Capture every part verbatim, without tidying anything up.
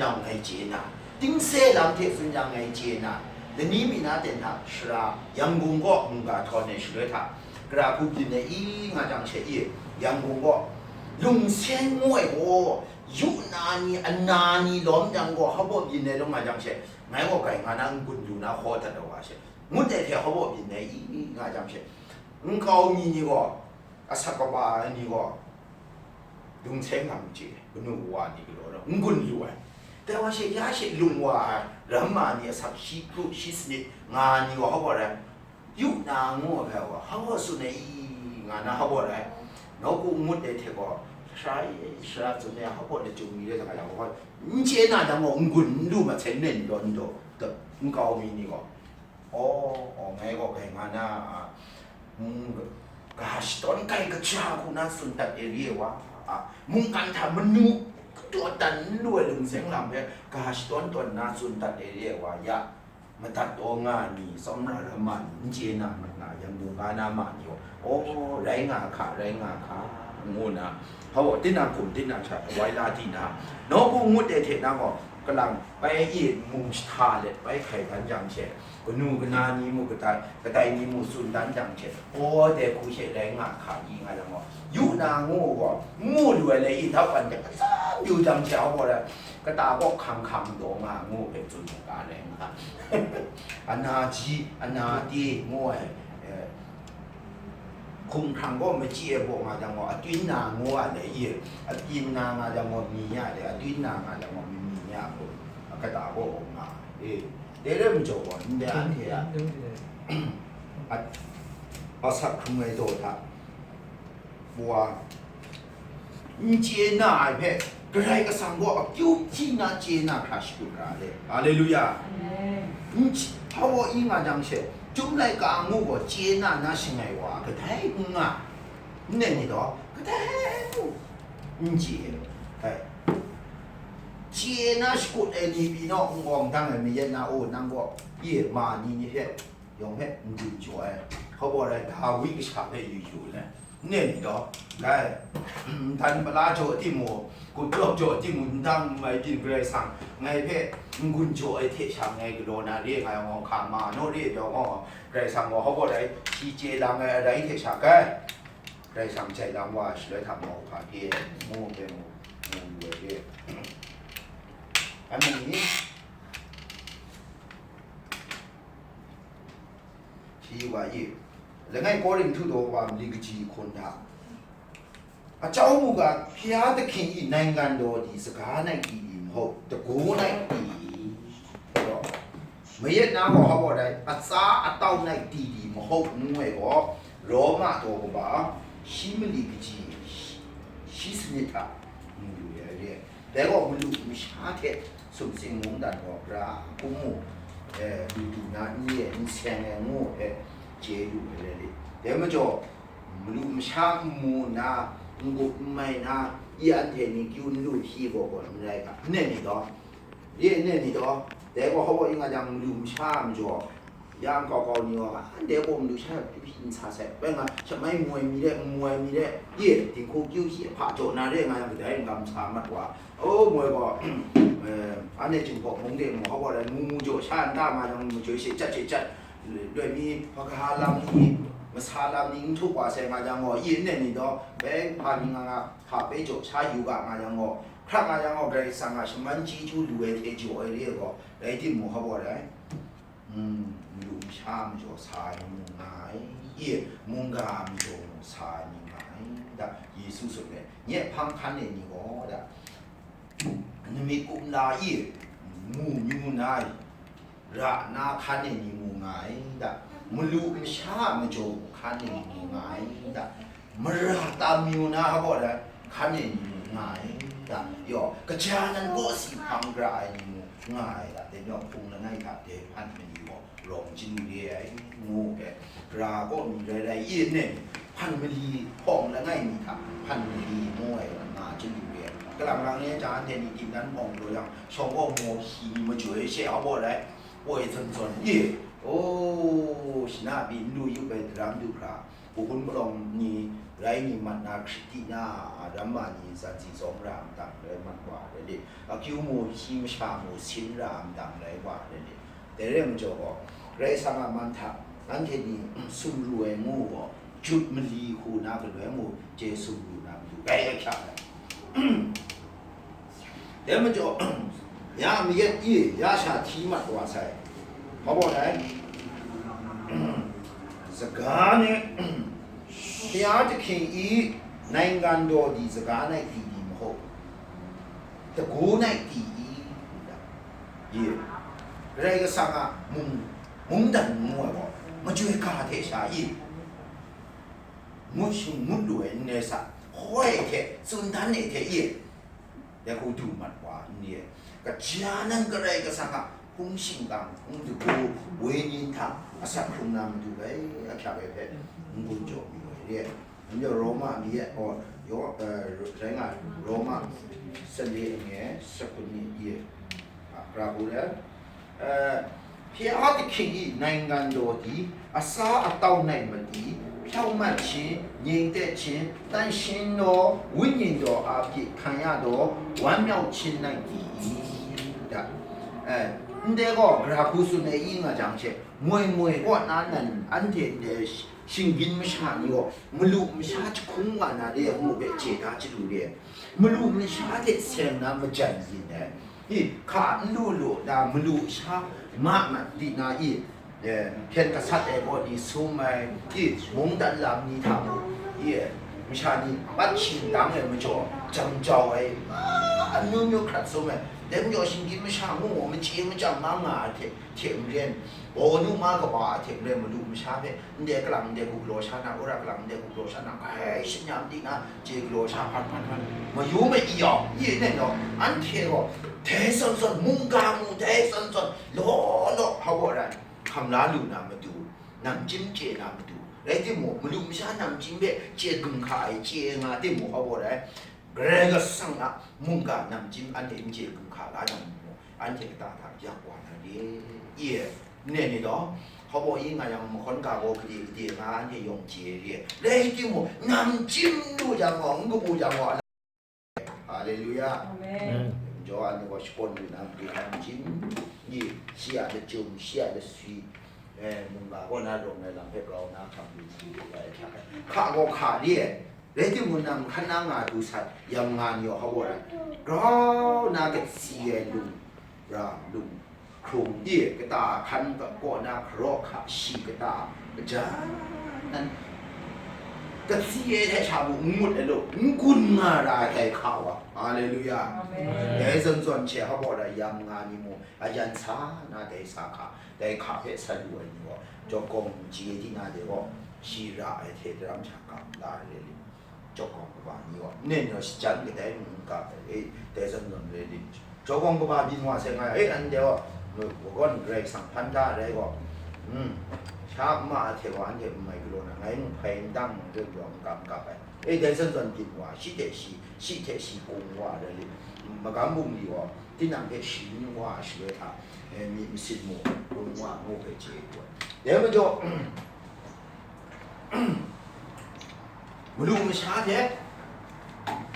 yang ngai chye na, tingse lam hte tsun yang ngai chye na, lani mi na ten hta shara Yanggung kaw mungga htawn ai shaloi hta, gara hku byin ai i nga jang she i, Yanggung kaw lungsen ngu ai gaw, yu na ni, ana ni lawm jang gaw, hpa baw byin ai lung nga jang she, ngai gaw grai nga na n-gun lu na hkaw dat ai wa she, ngut ai hte hpa baw byin ai i nga jang she, nkau mi ni gaw, asak kaba ai ni gaw, Dung seng hkam chye, kanu kawa ni galaw na, n-gun lu ai. Dai wa she, ya she lung wa ai, ramma ni asak shi kru, shi sanit nga ni wa hpa rai, yu na ngu ai hpe wa, hpa tsun ai i, nga na hpa rai. Nawku ngut ai hte gaw, sara e, sara tsun ai, hpa lachyum mi rai nga yang gaw, n chye na jang gaw, n-gun n lu ma, hten nen dawn daw, nkau mi ni gaw. Aw, aw, ngai gaw grai nga na, a, mm, ga shadawn kai kaja hku na tsun dat ai re ai wa, a, mungkan hta manu kadaw dan n lu ai lungseng lam hpe ga shadawn tawn na tsun dat ai re ai wa, ya, madat taw nga ni, tsawmra ram ma ni, n chye na mat na, yan mung ga na ma ni, aw, rai nga hka, rai nga hka, ngu na, hpa, tinang hkum, tinang sha, wai la di na, nawku ngut ai hte na gaw, kalang bai e mung jahta let bai hkai dan jang she, kanu kana ni mu kadai, kadai ni mu tsun dan jang she, aw, dai hku she rai nga hka i nga yang gaw, yu na ngu gaw, n mu lu ai lai i, dau kan de atsam yu jang she, hpa rai, kata kaw hkang hkang daw nga ngu hpe tsun mu ga rai nga. Ana ji, ana te ngu ai, eh, hkumhkrang gaw machyi ai baw nga jang gaw, atwin na ngu a dai i, atwin na nga jang gaw, mi ya dai, atwin na nga jang gaw, mi, mi ya gaw, kata gaw nga, e, dai rai majaw gaw, ndai anhte a, a, asak hkrung ai daw hta, wa, n chye na ai hpe, Karai Kasang gaw akyu hpyi na chye na hkra shakut ra ai. Haleluya! Amen. N ch-, hpa gaw i nga jang she, Chyum laika ngu gaw chye na na shangai wa, kadai n nga, n rai ni taw, kadai mung n chye ai. Chye na shakut ai ni pyi naw, n-gawng dang ai mayat na, o, nang gaw, ye ma ni ni hpe, yawng hpe n dun jaw ai, hpa gaw rai, Dawi kasha hpe yu yu ai. N rai ni taw, dai, nhtan pala jaw timung, gupjawk jaw timung, ndang n mai byin Karai Kasang, ngai hpe n-gun jaw ai hte sha ngai galaw na re ai nga yang gaw, hka ma naw re ai pyaw gaw, Karai Kasang gaw hpa gaw rai, shi chye lang ai arai hte sha kai, Karai Kasang jai lang wa shaloi hta mau hpa pyi ai, ngu ai mu, mu yu ai re. Anhte ni, shi wa i, langai Korinhtu daw wa mali kaji hkun hta, Acau mu ga, Hpya Dahkin i nainggan daw di, saga nai di di mahau, dagu nai di, mayat na gaw hpa gaw rai, atsa atau nai di di mahau ngu ai gaw, Roma daw kaba, shi mali kaji, shi, shi sanit hta, mu lu ai re. Dai gaw malu masha hte sumsing mungdan gaw, gara hku mu, eh, lu du na n ye, n seng ai ngu hpe chye lu ai rai lit. Dai majaw, malu masha n mu nna, n gup n mai na, i anhte ni kyu n lu hpyi gaw gaw n rai ga, n rai ni taw? Ye n rai ni taw? Dai gaw hpa gaw i nga jang, malu masha a majaw, ya nkau kau ni gaw, anhte gaw malu sha kyu hpyi n sa sai, bai nga, shamai mu ai mi re, n mu ai mi re, ye, dinghku kyu hpyi hpa jaw na re nga yang, kadai n-ga n sa mat wa, o, mu ai gaw, eh, anhte Jinghpaw mung de mu, hpa gaw rai, mu mu jaw sha nta nga jang, majoi she jat she jat, loi mi, hpa kaha lam ni, masa lam ni n htuk wa sai nga jang gaw, i n rai ni taw, bai hpa ni nga nga, hpa bai jaw sha yu ga nga jang gaw, hkrak nga jang gaw, Karai Kasang a shaman chyeju lu ai hte jaw ai re ai gaw, rai timung, hpa gaw rai, mm, malu masha majaw sa ai ni mu nga ai, i, mungga majaw mung sa ai ni nga ai, da, Yesu tsun ai, nye hpang hkan ai ni gaw, da, namit kumla i, mu myu na ai, ra na hkan ai ni mu nga ai da, malu masha a majaw hkan ai ni mu nga ai da, mara tam yu na gaw da, hkan ai ni mu nga ai da, yaw, kaja nan kaw si hpang gara ai ni mu nga ai da, dai majaw hpung langai hta dai hpan mali gaw rawng chyalu re ai, ngu hpe, gara kaw mi rai rai i n rai ni, hpan mali hpawng langai mi hta, hpan mali ngu ai nga chyalu re ai, kalang lang e jang anhte ni ting dan hpawng galaw yang, shawng gaw maw hki ni majoi she a gaw rai, poi zawn zawn i, o, shana pyi n lu yu ai daram du hkra, kahun palawng ni, rai ni mat na, Hkristi na, ramma ni zatsi zawng ra ai dang rai mat wa ai lit, akyu mu shi masha mu sin ra ai dang rai wa ai lit. Dai rai majaw gaw, Karai Kasang a man hta anhte ni sumru ai ngu gaw, jut mali hku na galoi mu chye sumru na matu rai ahkyak ai. Dai majaw, ya mayat i ya sha hti mat wa sai. Hpa baw dai? Saga ni, Hpya jahkying i, nainggan daw di saga nai di di mahaw, dagu nai di i, i, Karai Kasang a mung, mungdan ngu ai gaw, majoi ga hte sha i, ngut shing ngut lu ai n rai sa, hoi hte tsun dan e hte i, dai hku du mat wa n re ai, kaja nan Karai Kasang a hpung shingkang, hpung dagu, wenyin hta asak hkrung na matu rai ahkyak ai hpe n-gun jaw mayu ai re ai. Anhte Roma mi e, oh, yo, eh, rai nga, Roma sanle nge, sakut ni i, a, pra bu re, eh, Hpya jahkying i, nainggan daw di, asa atau nai mali, hpyawng mat hchin, nyeng tep hchin, 但行道, ဝိညာဉ်တော်အားဖြင့် ခံရသော ဝမ်းမြောက်ခြင်း ၌တည်၏. Da. Eh, ndai gaw, gara hku tsun ai i nga jang she, moi moi kaw na nan, anhte ndai sh-, shinggyim masha ni gaw, malu masha jahkung nga na re ai ngu hpe chye da chyalu re ai. Malu masha hte seng na majan yin ai. I, hka n lu lu na malu sha ma mat di na i, eh, hpyen gasat ai gaw ni sum ai, i, mungdan lam ni hta mung, i, masha ni pat shingdang ai majaw, jam jau ai, a, amyu myu hkrat sum ai, dai majaw shinggyim masha ngu machye machyang ma nga ai hte, hte maren, bawnu ma kaba ai hte maren malu masha hpe, ndai kalang ndai gup galaw sha na, wora kalang ndai gup galaw sha na, ai, shanyam di na, chye galaw sha hpan hpan hpan, mayu ma i yawng, i nen gaw, anhte gaw, dai zawn zawn, mungga mu, dai zawn zawn, law law, hpa gaw rai, hkam la lu na matu, namjim chye na matu, rai timung, malu masha namjim hpe chye gum hka ai, chye nga timung, hpa gaw rai, Karai Kasang a mungga namjim anhte n chye gum hka la na matu, anhte kata hta yak wa na re, i, Nen ni gaw, hpa baw i nga yang, mahkawn ga gaw gade gade nga, anhte yawng chye re ai. Rai timung, namjim lu jang gaw, n kabu jang gaw, Haleluya. Amen. Jaw anhte gaw shakawn lu na, gade namjim, i, shi a lachyum, shi a laswi, eh, mungga kaw na rawng ai lam hpe grau na hkam lu, hkam lu ai hkyak ai. Hka gaw hka re ai. Rai timung, nang hkan nang nga du sat, yam nga ni gaw, hpa baw rai, grau na katsi ai lung, ra, lung, hkrung, i, kata hkan kaw na hkaraw hka shi kata, kaja nan, katsi ai hte sha mung n ngut ai law, n gun nga ra ai dai hka wa. Haleluya. Amen. Dai zawn zawn she hpa baw rai, yam nga ni mung, a yan sa na dai sa hka, dai hka hpe san lu ai ni gaw, jawkawng chye di na de gaw, shi ra ai hte daram sha kam la ai re li. Jawkawng kaba ni gaw, nen gaw shachyan kadai mung n ga ai, e, dai zawn zawn re li. Jawkawng kaba byin wa sai nga, e, anhte gaw, mu, wa gawn Karai Kasang hpan da ai rai gaw, mm, sha ma a hte gaw anhte n mai galaw na, ngai mung hpai n dang mung hte gaw n kam n kap ai. E, dai zawn zawn byin wa, shi hte shi, shi hte shi kung wa rai li. Magam bungli gaw, tinang hpe sharin wa shaloi hta, e, myit masin mu, kung wa ngu hpe chye ai gaw. Dai majaw, Malu masha hte,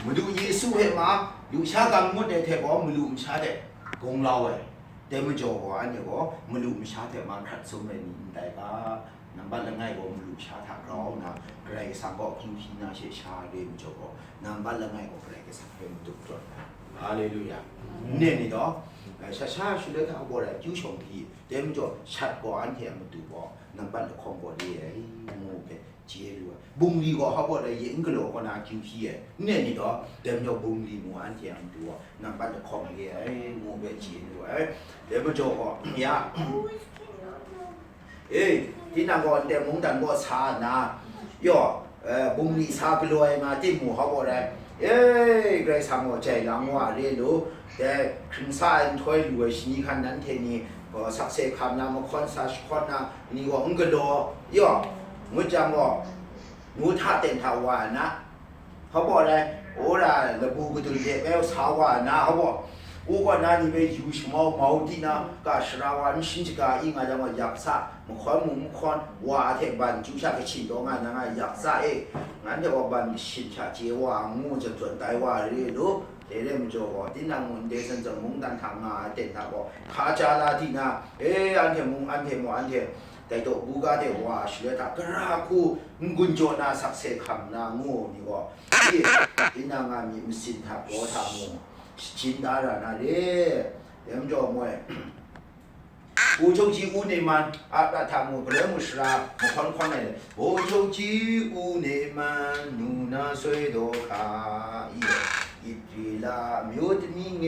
Madu Yesu hpe ma, lusha gam ngut ai hte gaw malu masha hte gunglau ai. Dai majaw gaw, anhte gaw malu masha hte ma hkrat sum ai ni ndai ga, nambat langai gaw malu masha hta grau nna, Karai Kasang kaw akyu hpyi na she sha re majaw gaw, nambat langai gaw Karai Kasang hpe madup tawn ai. Haleluya. N-, nen ni taw, eh, sha sha shaloi hta gaw rai akyu shawng hpyi, dai majaw shat gaw anhte a matu gaw, nambat lahkawng gaw re ai, ngu hpe, chye lu ai. Bungli gaw hpa gaw rai ye n galaw kaw na akyu hpyi ai. N-, nen ni taw, dai majaw bungli mu anhte a matu gaw, nambat lahkawng re ai, ngu hpe chye lu ai. Dai majaw gaw, ya, e, tinang gaw ndai mungdan gaw sa nna, yaw, eh, bungli sa galaw ai nga timung hpa gaw rai, e, Karai Kasang gaw jai lang wa re lu, dai hkring sa ai nhtoi lu ai shani hkan nanhte ni, gaw sakse hkam na, mahkawn sa jahkawn na, ni gaw n galaw, yaw, ngut jang gaw, ngu hta ten hta wa ai na, hpa gaw rai, wora labu kadun hte bai sa wa ai na, hpa gaw, Ko kaw na ni hpe yu shamau mau di na, ka shara wa n shim shaga i nga jang wa, yak sa, mahkawn mung mahkawn, wa a hte ban chyu sha hkachin taw nga na nga yak sa e, ngan hte wa ban kashin sha chye wa ngu jawn jawn tai wa re lu, dai re majaw gaw, tinang mung ndai san zawn mungdan hta nga ai ten hta gaw, hka ja la di na, e, anhte mung, anhte maw, anhte dai daw buga de wa shaloi hta, gara hku n-gun jaw na sakse hkam na ngu ni gaw, i, tinang a myit masin hta gaw hta mung, shajin da ra na re. Dai majaw moi, ဗိုလ်ချုပ်ကြီး ဦးနေမန်း အရထမူ ပလဲမူရှရာ မခွန်ခွန်နဲ့ ဗိုလ်ချုပ်ကြီး ဦးနေမန်း နူနာဆွေးတော့ခါ အီ အီတရီလာ မျိုးသမီးင